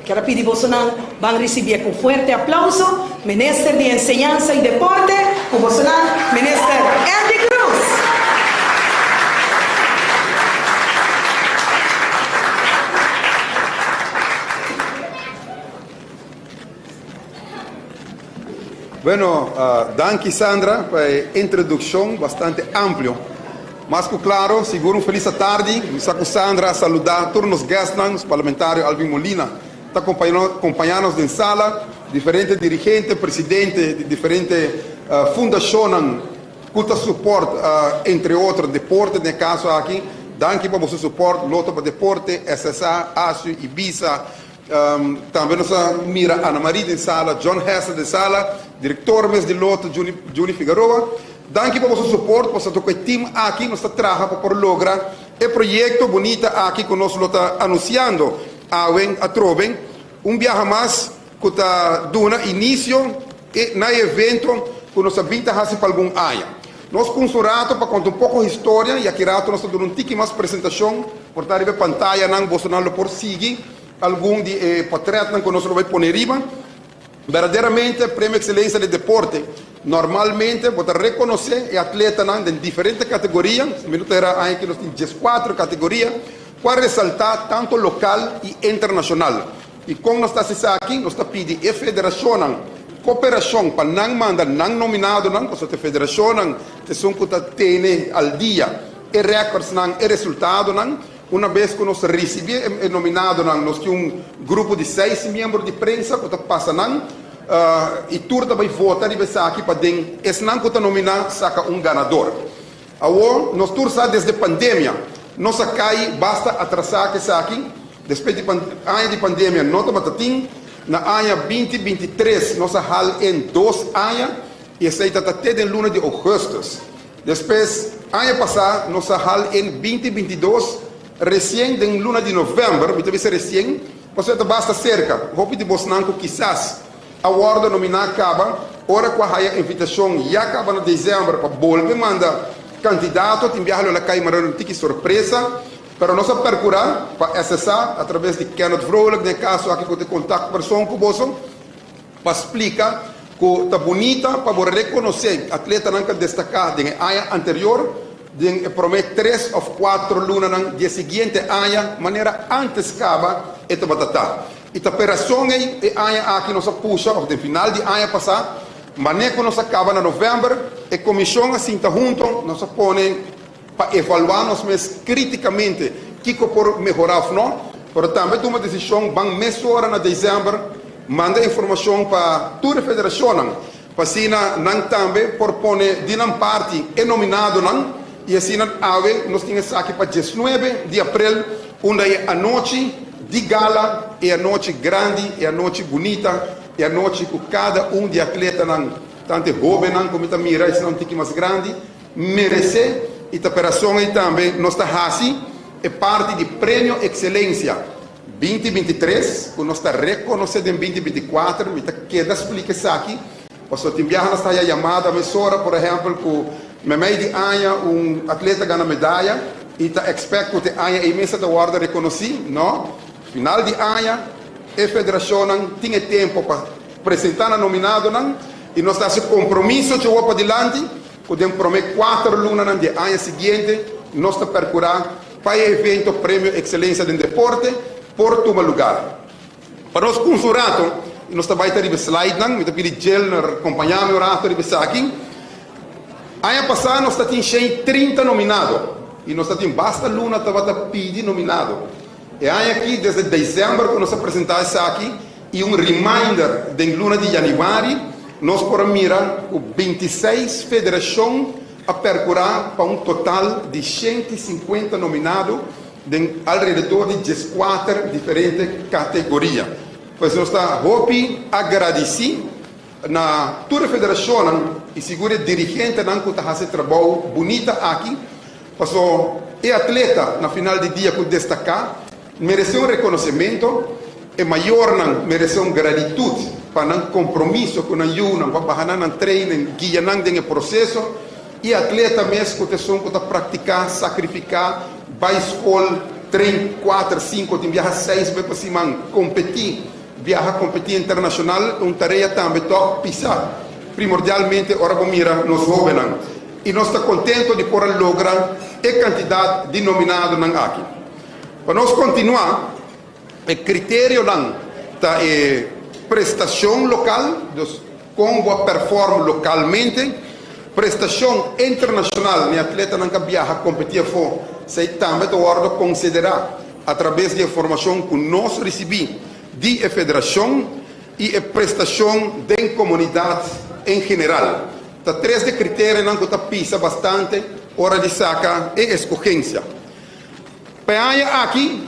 Kier a pidi bosonan ban ricibié cu fuerte aplauso Minister di Enseñansa y Deporte cu bosonan Minister Endy Croes. Bueno, danki Sandra pa e introduccion bastante amplio. Mas cu claro, sigur un feliz atardi. Mi sa cu Sandra a saluda tur nos guestnan, nos parlamentario Alvin Molina ta compaña nos den sala, diferente dirigente, presidente di diferente fundacionnan cu ta support entre otro deporte den e caso aki. Danki pa boso support, Lotto pa Deporte, SSA, ASU, Ibisa, Tambe nos a mira Ana Marie den sala, John Hester den sala, director mes di Lotto, Juni Figaroa. Danki pa boso support, pasobra cu e team aki nos ta traha pa por logra e proyecto bunita aki cu nos lo ta anunciando awe atrobe. Un biaha mas cu ta duna inicio na e evento cu nos a bin ta haci pa algun aña. Nos cuns un rato pa conta un poco historia y aki rato nos ta duna un tiki mas presentacion. Por ta riba e pantayanan bosonan lo por sigui algun di e potretnan cu nos lo bay pone riba. Berdaderamente Premio Excelencia de Deporte normalmente bo ta reconoce e atletanan den diferente categoria, si mi no ta era aña aki nos tin diescuatro categoria cu a resalta tanto local y internacional. Y con nos ta haci esaki? Nos ta pidi e federacionnan cooperacion pa nan manda nan nominadonan, pasobra ta e federacionnan ta esun cu ta tene al dia e recordsnan, e resultadonan. Una bes cu nos ricibi e nominadonan, nos tin un grupo di seis miembro di prensa cu ta pasa nan y tur ta bay vota riba esaki pa den esnan cu ta nomina saca un ganador. Awor, nos tur sa desde pandemia nos a cay basta atrasa cu esaki. Despues di aña di pandemia no tabata tin. Na aña 2023 nos a hal en dos aña y esey ta ta te den luna di augustus. Despues, aña pasá nos a hal en 2022, resien den luna di novèmber, mi ta bisa resien, pasobra ta basta serka. Hopi di bosnan ku kisas a wòrdu nominá kaba, ora ku a haya invitashon ya kaba na desèmber pa bolbe manda kandidato, tin biaha lo el a kai manera un tiki sorpresa. Pero nos a perkurá pa SSA, atraves di Kenneth Vrolijk den e kaso aki ku ta e kontaktperson ku boso, pa splika ku ta bunita pa bo rekonosé atletanan ku a destaká den e aña anterior den e promé tres òf kuater lunanan di e siguiente aña manera ántes kaba e tabata ta. I ta p'e rason ei e aña aki nos a pusha òf den final di aña pasá mané ku nos a kaba na novèmber e komishon a sinta hunto nos a pone pa evaluá nos mes krítikamente kiko por mehorá òf no, pero tambe tuma desishon ban mesora na desèmber manda informashon pa tur e federashonnan pa asina nan tambe por pone di nan parti e nominadonan i asina awe nos tin esaki pa 19 di aprel unda e anochi di gala, e anochi grandi, e anochi bunita, e anochi ku kada un di e atletanan tantu e hóbennan ku mi ta mira esnan un tiki mas grandi Meresé i ta perason ei tambe nos ta hasi e parti di Premio Excelencia 2023 ku nos ta rekonosé den 2024. Mi ta keda splika esaki pasobra tin biaha nos ta haya yamada mesora, por ehèmpel ku meimei di aña un atleta gana medaya i ta expect ku te aña ei mes e ta wòrdu rekonosí. No, final di aña e federashonnan tin e tempu pa presentá nan nominadonan i nos ta hasi kompromiso dje padilanti ku den promé kuater lunanan di e aña siguiente nos ta perkurá pa e evento Premio Excelencia den Deporte por tuma lugar. Pa nos kunsa un rato i nos ta bai ta riba e slidenan, mi ta pidi Jelner kompañá mi un rato riba esaki. Aña pasá nos ta tin 130 nominado i nos ta tin basta luna tabata pidi nominado. E aña aki desde desèmber ku nos a presentá esaki i un reminder den luna di yanüari nos por a mira ku 26 federashon a perkurá pa un total di 150 nominado den alrededor di 14 diferente kategoria. Pues nos ta hopi agradisí na tur e federashonnan i sigur e dirigentenan ku ta hasi e trabou bunita aki, paso e atleta na final di dia ku destaká meresé un rekonosementu, e mayornan meresé un gratitut pa nan kompromiso ku nan yunan pa baha nan nan treinen, guia nan den e proseso, i e atleta mes ku ta esun ku ta praktiká, sakrifiká, bai skol, trein kuater, sinku, tin biaha seis be pa siman, kompetí. Biaha kompetí internashonal ta un tarea tambe tòg pisá, primordialmente ora bo mira nos hóbennan. I nos ta kontento di por a logra e kantidat di nominadonan aki. Pa nos kontinuá, e kriterionan ta e prestashon lokal, dus kon bo a pèrfòrm lokalmente, prestashon internashonal, mi atletanan ka biaha kompetí afó, esei tambe ta wòrdu konsiderá atrabes di e formashon ku nos risibí di e federashon i e prestashon den komunidat en general. Ta tres di e kriterionan ku ta pisa bastante ora di saka e eskogensia. Pa e aña aki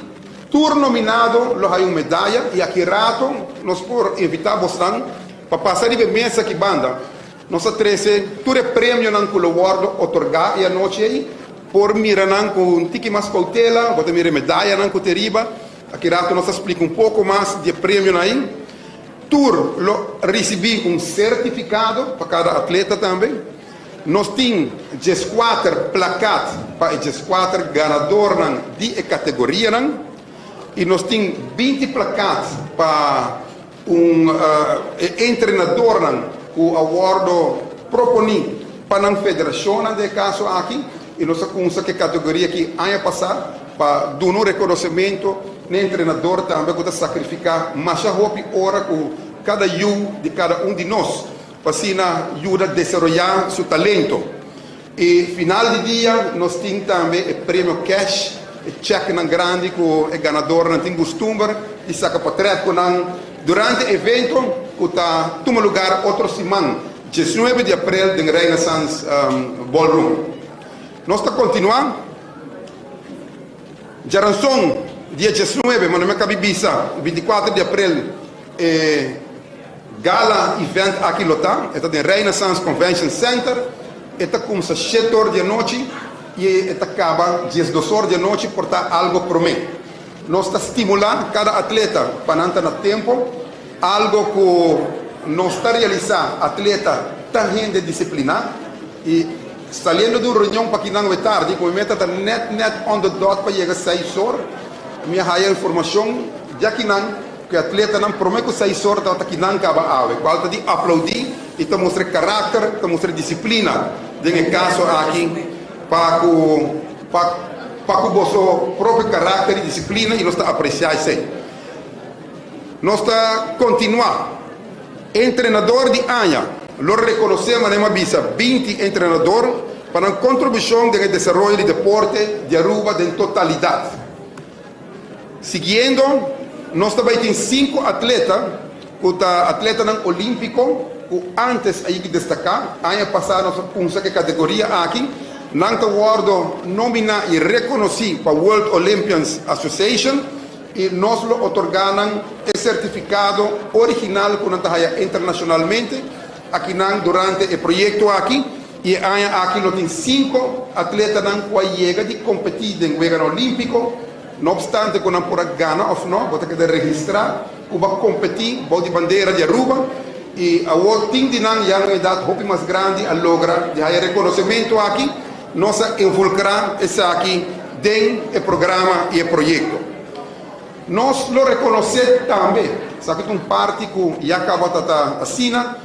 tur nominado lo haya un medaya i aki rato nos por invitá bosnan pa pasa riba e mesa aki banda. Nos a trese tur e premionan ku lo wòrdu otorgá e anochi ei. Por mira nan ku un tiki mas koutela, bo ta mira e medayanan ku ta riba. Aki rato nos ta splika un poko mas di e premionan ei. Tur lo risibí un sertifikado pa kada atleta tambe. Nos tin 14 plakat pa e 14 ganadornan di e kategorianan i nos tin 20 plakat pa un e entrenadornan ku a wòrdu proponí pa nan federashonnan den e kaso aki i nos a kumsa ku e kategoria aki aña pasá pa duna un rekonosementu na e entrenador tambe ku ta sakrifiká masha hopi ora ku kada yu di kada un di nos pa asina yuda desaroyá su talento. I final di dia nos tin tambe e premio cash, e checknan grandi ku e ganadornan tin gustumber di saka potret ku nan durante e evento ku ta tuma lugar otro siman, 19 di aprel den Renaissance Ballroom. Nos ta kontinuá djaranson dia 19, ma no mi a kabi bisa, 24 di aprel e gala event aki lo ta, e ta den Renaissance Convention Center, e ta kumsa shete or di anochi i e ta kaba 12 or di anochi, por ta algo promé. Nos ta stimulá kada atleta pa nan ta na tempu, algo ku nos ta realisá, atleta ta hende disipliná i saliendo di un reunion pa kinan awe tardi ku mi meta ta nèt nèt on the dot pa yega 6 or, mi a haya informashon djakinan ku e atletanan promé ku 6 or tabata kinan kaba awe, kual ta di aplaudí i ta mustra e karakter, ta mustra e disiplina den e kaso aki pa ku pa pa ku boso propio karakter i disiplina i nos ta apresiá esei. Nos ta kontinuá. Entrenador di aña lo rekonosé manera mi a bisa 20 entrenador pa nan kontribushon den e desaroyo di deporte di Aruba den totalidat. Siguiendo, nos ta bai tin sinku atleta ku ta atletanan olímpiko ku ántes a yigi destaká. Aña pasá nos a kumsa ku e kategoria aki. Nan ta wòrdu nominá i rekonosí pa World Olympians Association i nos lo otorgá nan e sertifikado original ku nan ta haya internashonalmente akinan durante e proyekto aki. I e aña aki lo tin sinku atletanan ku a yega di kompetí den Weganan Olímpiko. No opstante ku nan por a gana òf no, bo ta keda registrá ku bo a kompetí bou di bandera di Aruba. I awor tin di nan ya na un edat hopi mas grandi a logra di haya rekonosementu aki. Nos a involkrá esaki den e programa i e proyekto. Nos lo rekonosé tambe, esaki ta un parti ku ya kaba ta ta asina,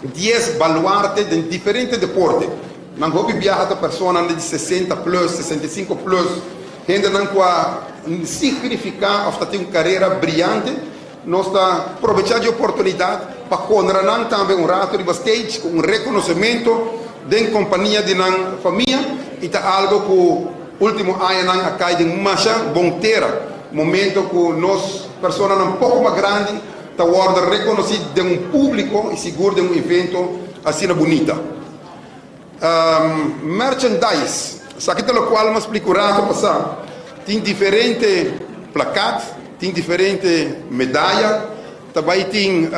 10 baluarte den diferente deporte. Nan hopi biaha ta personanan di 60 plus, 65 plus, hendenan ku a signifiká òf ta tin un karera briante. Nos ta probechá di e oportunidat pa honra nan tambe un rato riba stage ku un rekonosementu den kompania di nan famia i ta algu ku último añanan a kai den masha bon tera, momento ku nos personanan poko mas grandi ta wòrdu rekonosí den un públiko i sigur den un evento asina bunita. Merchandise, esaki ta lokual mi a splika un rato pasá. Tin diferente plakat, tin diferente medaya, ta bai tin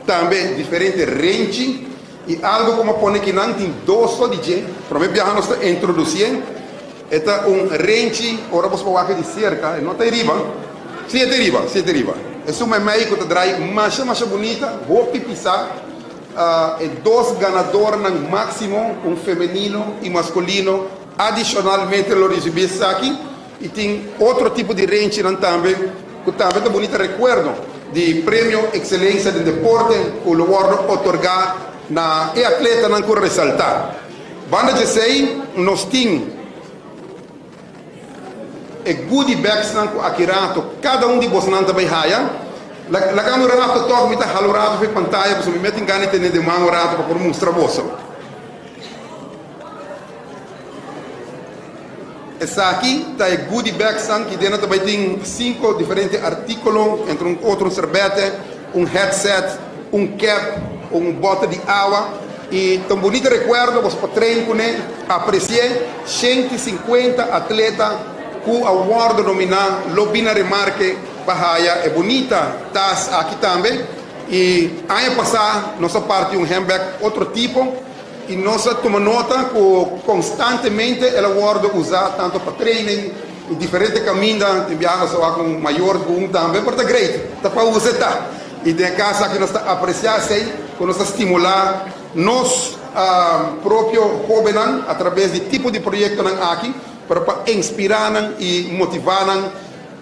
tambe diferente renchi i algu ku mi a pone akinan tin dos so di dje. Promé biaha nos ta introdusié. E ta un renchi, ora bos por wak di serka, e no ta riba. Sí, e ta riba, sí e ta riba. Esun meimei ku ta drai masha masha bunita, hopi pisá. E dos ganadornan máksimo, un femenino i maskulino, adishonalmente lo risibí esaki. I tin otro tipo di renchinan tambe ku tambe ta bunita rekuerdo. di Premio Excelencia den Deporte ku lo wòrdu otorgá na e atletanan ku resaltá. Banda djesei nos tin e goodie bagsnan ku aki rato kada un di bosnan ta bai haya. Laga mi un rato tòg, mi ta hala un rato for e pantaya pasobra mi mester tin gana di tene den man un rato pa por mustra boso. Esaki ta e goodie bagsnan ki den nan ta bai tin sinku diferente artíkulo, entre un otro un serbete, un headset, un cap, un bote di awa y ta un bunita recuerdo boso por train cune, apreci'e. 150 atleta cu a wordo nomina lo bin na remarke pa haya e bunita tas aki tambe y aña pasa nos a parti un handbag otro tipo. Y nos a tuma nota cu constantemente el a wordo usa tanto pa training y diferente caminda. Tin biaha nos a wak un mayor cu un tambe, pero ta great, ta pa usa e ta. Y den e caso aki nos ta aprecia esey cu nos ta stimula nos propio hobennan a traves di tipo di proyectonan aki, pero pa inspira nan y motiva nan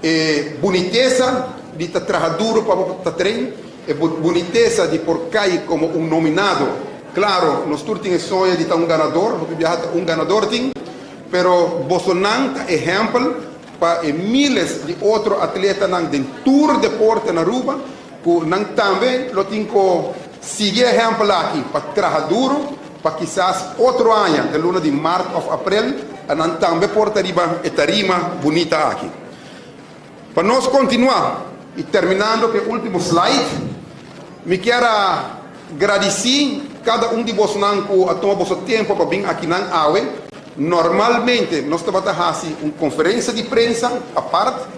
e bunitesa di ta traha duro pa bo ta train. E bunitesa di por kai komo un nominado. Klaro, nos tur tin e soño di ta un ganador, hopi biaha ta un ganador tin, pero bosonan ta ehèmpel pa e míles di otro atletanan den tur deporte na Aruba ku nan tambe lo tin ku sigui e ehèmpel aki pa traha duro pa kisas otro aña den luna di mart òf aprel nan tambe por ta riba e tarima bunita aki. Pa nos kontinuá i terminando ku e último slide, mi kier a gradisí kada un di bosonan ku a tuma boso tempu pa bin akinan awe. Normalmente nos tabata hasi un konferensia di prensa apart,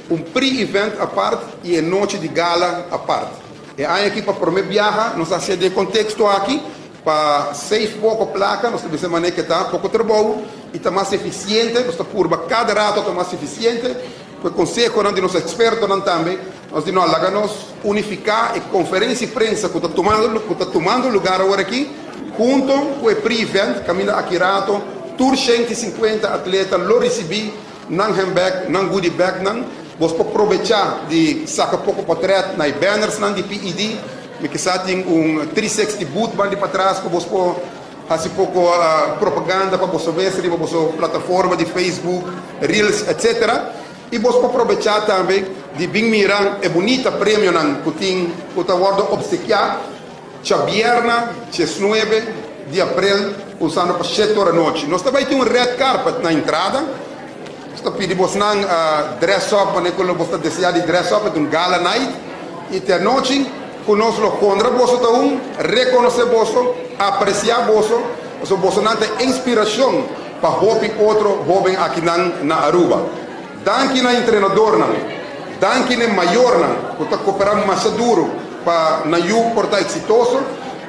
un pre-event apart i e nochi di gala apart. E aña aki pa promé biaha nos a hasié den e konteksto aki Pa save poko plaka, nos ta bisa manera ke ta poko trabou i ta mas efisiente. Nos ta purba kada rato ta mas efisiente. Ku e konsehonan di nos ekspertonan tambe, nos di no, laga nos unifiká e konferensia di prensa ku ta tumando ku ta tumando lugar awor aki hunto ku e pre-event kaminda aki rato tur 150 atleta lo risibí nan handbag, nan goodie bagnan. Bos por probechá di saka poko potrèt na e bannersnan di PED. Mi kisa tin un 360 booth bandi patras ku bos por hasi poko propaganda pa boso mes riba boso plataforma di Facebook, Reels etc. I bos por probechá tambe di bin mira e bunita premionan ku tin ku ta wòrdu opsekiá djabierna 19 di aprel kuminsando pa shete ora nochi. Nos ta bai tin un red carpet na entrada. Nos ta pidi bosnan dress up manera ku lo bos ta deseá di dress up, e ta un gala night i te anochi ku nos lo honra boso ta un, rekonosé boso, apresiá boso, pasobra bosonan ta inspirashon pa hopi otro hóben akinan na Aruba. Danki na entrenadornan, danki na e mayornan ku ta koperá masha duru pa nan yu por ta eksitoso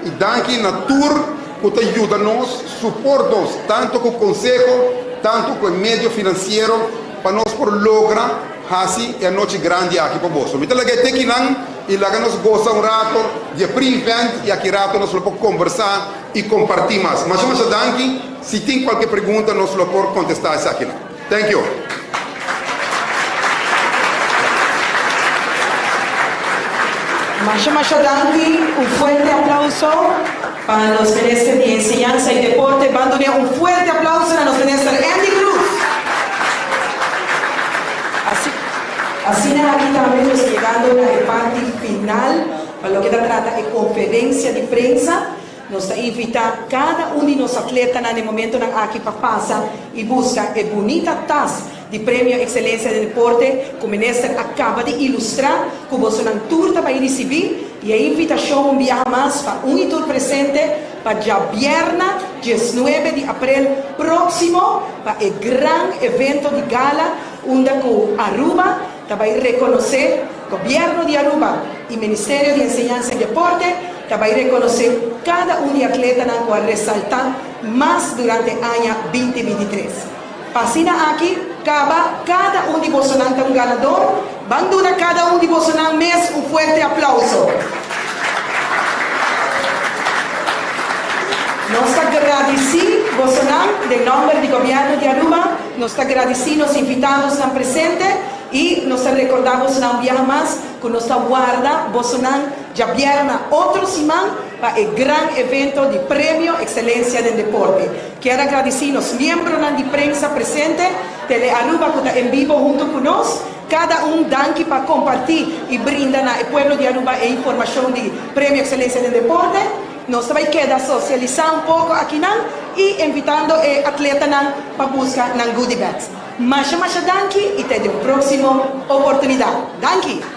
i danki na tur ku ta yuda nos, suport nos, tantu ku konseho, tantu ku e medio finansiero pa nos por logra hasi e anochi grandi aki pa boso. Mi ta laga e tekinan i laga nos gosa un rato di e pre-event i aki rato nos lo por kombersá i kompartí mas. Masha masha danki. Si tin kualke pregunta nos lo por kontestá esakinan. Thank you. Masha masha danki, un fuerte aplauso pa nos Minister di Enseñansa y Deporte. Ban dun'e un fuerte aplauso na nos Minister Endy Croes. Asina aki tambe nos yegando na e parti final pa loke ta trata e conferencia di prensa. Nos ta invitá kada un di nos atletanan den momentonan aki pa pasa i buska e bunita tas di Premio Excelencia den Deporte ku Minister a kaba di ilustrá ku bosonan tur ta bai risibí i e invitashon un biaha mas pa un i tur presente pa djabièrna 19 di aprel próksimo pa e gran evento di gala unda ku Aruba ta bai rekonosé Gobièrnu di Aruba i Ministerio di Enseñansa i Deporte ta bai rekonosé kada un di atletanan ku a resaltá mas durante aña 2023. Pa asina aki kaba kada un di bosonan ta un ganador, ban duna kada un di bosonan mes un fuerte aplauso. Nos ta gradisí bosonan den nòmber di Gobièrnu di Aruba, nos ta gradisí nos invitadosnan presente. I nos ta rekordá bosonan un biaha mas ku nos ta warda bosonan djabièrnè otro siman pa e gran evento di Premio Ekselensia den Deporte. Kier a gradisí nos miembronan di prensa presente, Tele Aruba ku ta en bibo huntu ku nos. Kada un danki pa kompartí i brinda na e pueblo di Aruba e informashon di Premio Ekselensia den Deporte. Nos ta bai keda sosialisá un poko akinan i invitando e atletanan pa buska nan goodie bags. Masha masha danki i te den un próksimo oportunidat. Danki!